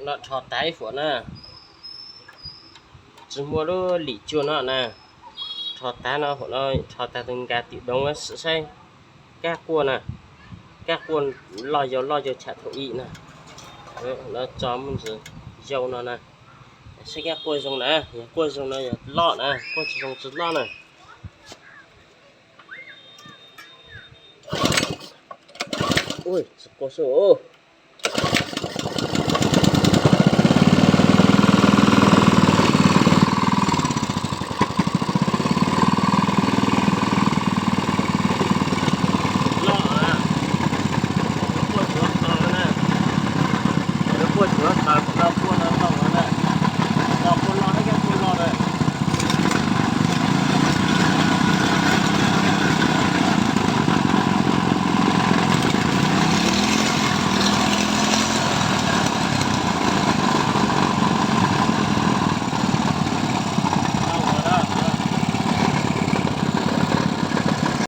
No rho tag ib huam na, tsis muaj lub lim cuag no na. Rho tag no, huam no rho tag tus nkas tim doov xwb saib kab quaj na. Kab quaj loj yau loj yau tshaj thaum ub na. No tso muaj ntsis yau no na. Saib kab quaj zoo na, yog quaj zoo no yog loj na, quaj tsis zoo tsis loj na. Ui, tsis quaj xwb os.